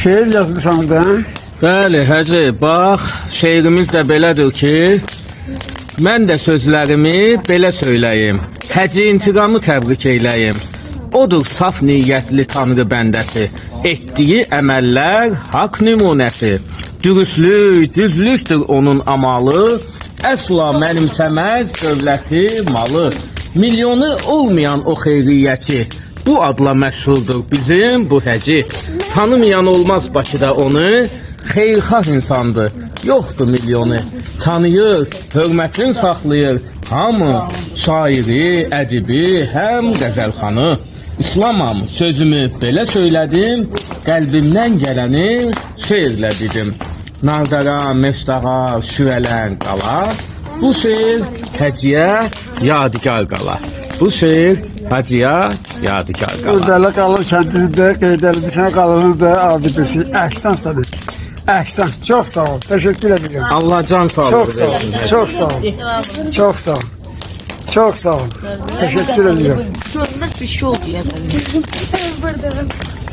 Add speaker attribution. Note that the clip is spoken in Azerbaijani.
Speaker 1: Şeir yazmısan da, hə?
Speaker 2: Bəli, Hacı, bax, şeirimiz də belədir ki, mən də sözlərimi belə söyləyim. Hacı intiqamı təbrik eyləyim. Odur saf niyyətli tanrı bəndəsi. Etdiyi əməllər haqq nümunəsi. Dürüstlük, düzlükdür onun amalı. Əsla mənimsəməz dövləti, malı. Milyonu olmayan o xeyriyyəçi. Bu adla məşhurdur bizim bu Həci. Tanımayan olmaz Bakıda onu. Xeyirxah insandır. Yoxdur milyonu. Tanıyır, hörmətini saxlayır. Hamı şairi, ədibi, həm qəzəlxanı. İslamam sözümü belə söylədim, qəlbimdən gələni şeirlə dedim. Nardaran, Meftağa, Şürələn qala. Bu şeir Həcıya yadigar qala. Bu şeir Hacıya yadigar qala.
Speaker 1: Qurdələ Qalın kəndində qeyd edilmişsən, qalının da abidəsi. Əhsən sənə. Əhsən. Çox sağ ol. Təşəkkür edirəm.
Speaker 2: Allah can sağlığı
Speaker 1: Çox sağ ol.
Speaker 2: versin. Hacı.
Speaker 1: Çox sağ ol. Çox sağ ol. Çox sağ ol. Təşəkkür edirəm.
Speaker 3: Görünmez bir şey oldu ya.